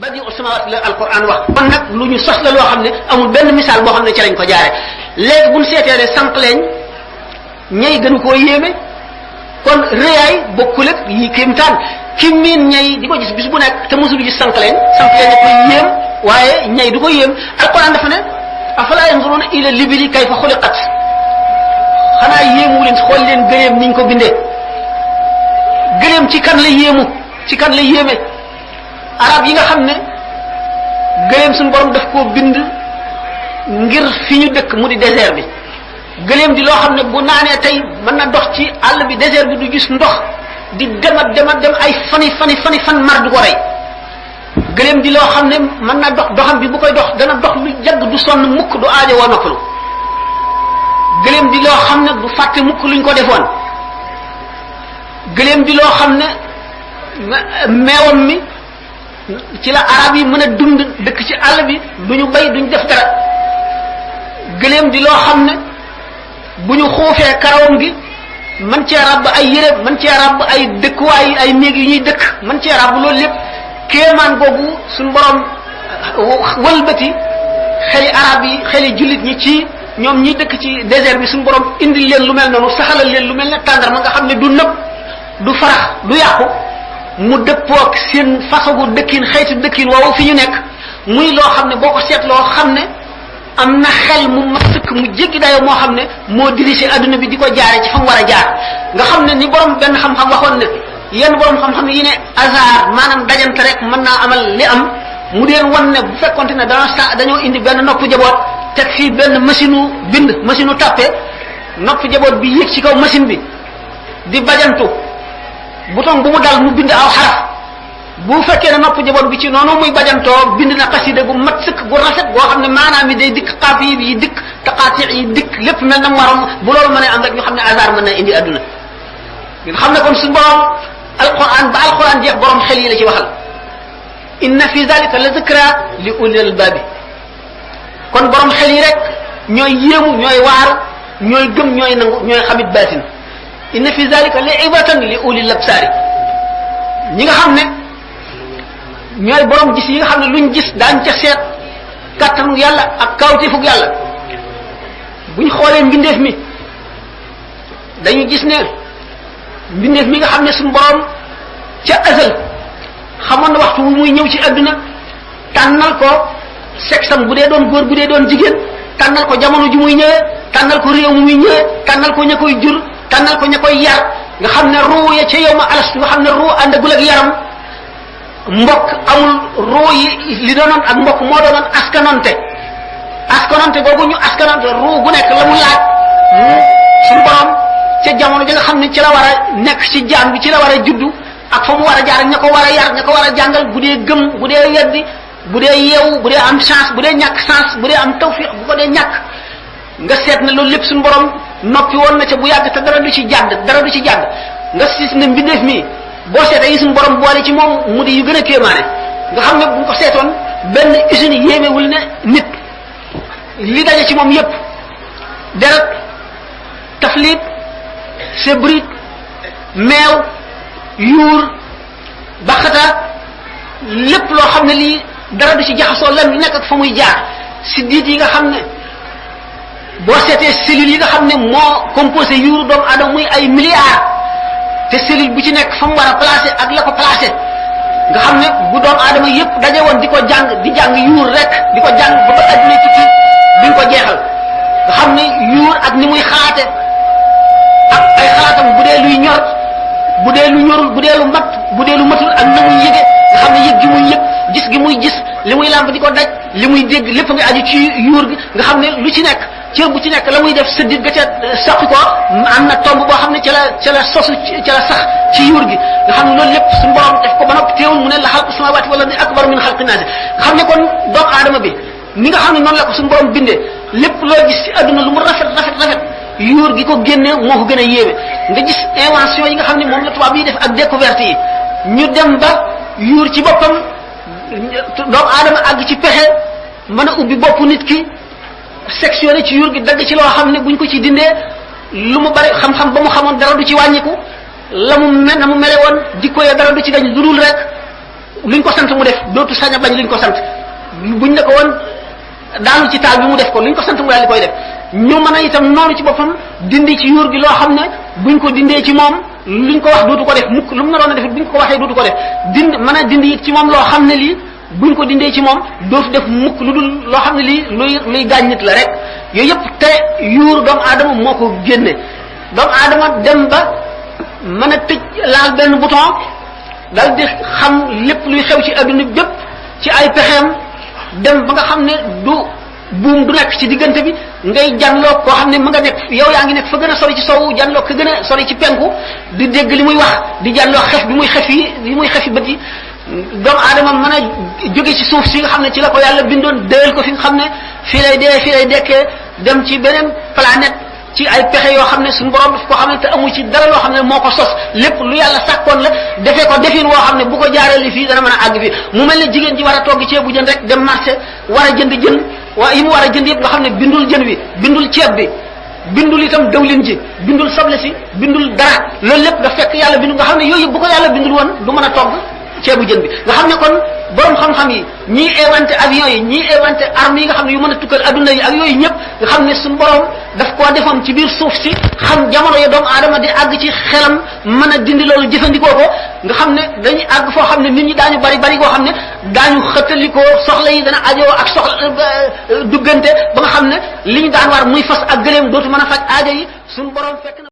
badi samawat la alquran wax kon nag lu ñu sos la loo xam ne amul benn misaal boo xam ne ci lañ ko jaare léegi buñ seetee ne sànq leen ñay gën koo yéeme kon réyaay bokkul ak yi kéemtaan ki miin ñay di ko gis bis bu nekk te mosul gis sànq leen da koy yéem waaye ñay du ko yéem alquran dafa ne afala yanzuruna ila libili kayfa xuliqat xanaa yéemu leen xool leen gëleem niñ ko bindee gëleem ci kan la yéemu ci kan la yéeme arab yi nga xam ne gëleem suñu borom daf koo bind ngir fi ñu dëkk mu di désert bi gëleem di loo xam ne bu naanee tey mën na dox ci àll bi désert bi du gis ndox di dem ay fan mar du ko rey gëleem di loo xam ne mën na doxam bi bu koy dox dana dox lu yàgg du sonn mukk du aajo woo noppalu gëleem di loo xam ne du fàtte mukk luñ ko defoon gëleem di loo xam ne meewam mi ci la arab yi mën a dund dëkk ci àll bi duñu bay duñu def dara gëleem di loo xam ne bu ñu xuufee karawam gi man cee ràbb ay yére man cee ràbb ay dëkkuwaay ay néeg yu ñuy dëkk man cee ràbb loolu lépp kéemaan googu suñu borom wëlbati xeli arab yi xeli jullit ñi ci ñoom ñi dëkk ci désert bi suñu borom indil leen lu mel noonu saxalal leen lu mel ne tàndarma nga xam ne du nëb du farax du yàqu mu dëppook seen façon dëkkin xeetu dëkkin woowu fi ñu nekk muy loo xam ne boo ko seetloo xam ne am na xel mu mat sëkk mu jéggi dayoo moo xam ne moo dirigé adduna bi di ko jaare ci fa mu war a jaar nga xam ne ni borom benn xam-xam waxoon ne yenn borom xam-xam yi ne hasard maanaam dajante rek mën naa amal li am mu deen wan ne bu fekkonte ne dañoo indi benn nopp jaboot teg fii benn machine u bind machine u tàppe nopp jaboot bi yéeg ci kaw machine bi di bajantu bouton bu mu dal mu bind aw xaraf bu fekkee ne nopp jaboot bi ci noonu muy bajantoo bind na xasida gu mat sëkk gu rafet goo xam ne maanaam yi day dikk xaaf yi dikk taqaati yi dikk lépp mel na marom bu loolu mën a am rek ñu xam ne hasard mën na indi adduna nga xam ne kon suñu borom alquran ba alquran jeex borom xel yi la ci waxal inna fi zalika la zikra li ulil albabi kon borom xel yi rek ñooy yéemu ñooy waaru ñooy gëm ñooy nangu ñooy xamit baatin inna fi zalika li ibatan li ulil absari ñi nga xam ne ñooy borom gis yi nga xam ne luñ gis daañ ca seet kattanu yàlla ak kawtifug yàlla buñ xoolee mbindeef mi dañu gis ne mbindeef mi nga xam ne suñu borom ca azal xamoon na waxtu wu muy ñëw ci adduna tànnal ko sexam bu dee doon góor bu dee doon jigéen tànnal ko jamono ju muy ñëwee tànnal ko réew mu muy ñëwee tànnal ko ña koy jur tànnal ko ña koy yar nga xam ne ruu ya ca yow ma alas nga xam ne ruu àndagul ak yaram mbokk amul ruu yi li doonoon ak mbokk moo doonoon askanonte googu ñu askanonte ruu gu nekk la mu laaj suñu borom ca jamono ja nga xam ne ci la war a nekk ci jaam bi ci la war a juddu ak fa mu war a jaar ña ko war a yar ña ko war a jàngal bu dee gëm bu dee weddi bu dee yeewu bu dee am chance bu dee ñàkk chance bu dee am tawfiq bu ko dee ñàkk nga seet ne loolu lépp suñu borom noppi woon na ca bu yàgg te dara du ci jàdd nga gis ne mbindeef mi boo seetee yi suñu borom boole ci moom mu di yu gën a kéemaane nga xam ne bu ñu ko seetoon benn usine yéemewul ne nit li daje ci moom yépp deret taflit sebrit meew yuur baxata lépp loo xam ne lii dara du ci jaxasoo lan lu nekk ak fa muy jaar siddiit yi nga xam ne boo seetee cellules yi nga xam ne moo composé yuuru doomu aadama muy ay milliards te cellule bu ci nekk fa mu war a placé ak la ko placé nga xam ne bu doomu aadama yépp daje woon di ko jàng yuur rek di ko jàng ba ba adduna tukki duñ ko jeexal nga xam ne yuur ak ni muy xalaate ak ay xalaatam bu dee luy ñor bu dee lu ñorul bu dee lu mat bu dee lu matul ak na muy yëge nga xam ne yëg gi muy yëg gis gi muy gis li muy làmb di ko daj li muy dégg lépp nga aju ci yuur gi nga xam ne lu ci nekk cër bu ci nekk la muy def sëddit ga ca saqi ko am na tomb boo xam ne ca la sosu ca la sax ci yuur gi nga xam ne loolu lépp suñu borom def ko ba noppi teewul mu ne la xalqu samawati wala ni akbar min xalqi naasi nga xam ne kon doomu aadama bi ni nga xam ne noonu la ko suñu borom bindee lépp loo gis ci adduna lu mu rafet yuur gi ko génnee moo ko gën a yéeme nga gis invention yi nga xam ne moom la tubaab yi def ak découverte yi ñu dem ba yuur ci boppam doomu aadama àgg ci pexe mën a ubbi bopp nit ki sectionné ci yuur gi dagg ci loo xam ne buñ ko ci dindee lu mu bari xam-xam ba mu xamoon dara du ci wàññiku la mu mel na mu mele woon jikko ya dara du ci dañ lu dul rek luñ ko sant mu def dootu sañ a bañ luñ ko sant buñ ne ko woon daanu ci taal bi mu def ko luñ ko sant mu daal di koy def ñu mën a itam noonu ci boppam dindi ci yuur gi loo xam ne buñ ko dindee ci moom luñ ko wax dootu ko def mukk lu mu naroon a def buñ ko waxee dootu ko def mën a dindi it ci moom loo xam ne lii buñ ko dindee ci moom dootu def mukk lu dul loo xam ne lii luy gaañ nit la rek yooyu yëpp te yuur doomu aadama moo ko génne doomu aadama dem ba mën a tëj laal benn bouton dal di xam lépp luy xew ci adduna bépp ci ay pexeem dem ba nga xam ne du buum du nekk ci diggante bi ngay janloo koo xam ne ma nga nekk yow yaa ngi nekk fa gën a sori ci sowu janloo ka gën a sori ci penku di dégg li muy wax di janloo xef bi muy xef yi bët yi doomu aadama mën a jóge ci suuf si nga xam ne ci la ko yàlla bindoon déel ko fi nga xam ne fii lay dee fii lay dekkee dem ci beneen planète ci ay pexe yoo xam ne suñu borom daf ko xam ne te amu ci dara loo xam ne moo ko sos lépp lu yàlla sàkkoon la defee ko defin woo xam ne bu ko jaaree fii dana mën a àgg fii mu mel ne jigéen ji war a togg ceebu jën rek dem marché war a jënd jën waa yi mu war a jënd yëpp nga xam ne bindul jën wi bindul ceeb bi bindul itam dawlin ji bindul soble si bindul dara loolu lépp da fekk yàlla bindu nga xam ne yooyu bu ko yàlla bindul woon du mën a togg ceebu jën bi nga xam ne kon borom xam-xam yi ñii inventé avion yi ñii inventé armes yi nga xam ne yu mën a tukkal adduna yi ak yooyu ñëpp nga xam ne suñu borom daf koo defoon ci biir suuf si xam jamono ya doomu aadama di àgg ci xelam mën a dindi loolu jëfandikoo ko nga xam ne dañuy àgg foo xam ne nit ñi daañu bari koo xam ne daañu xëttalikoo soxla yi dana ajoo ak soxla duggante ba nga xam ne li ñu daan war muy fas ak gëléem dootu mën a faj aajo yi suñu borom fekk na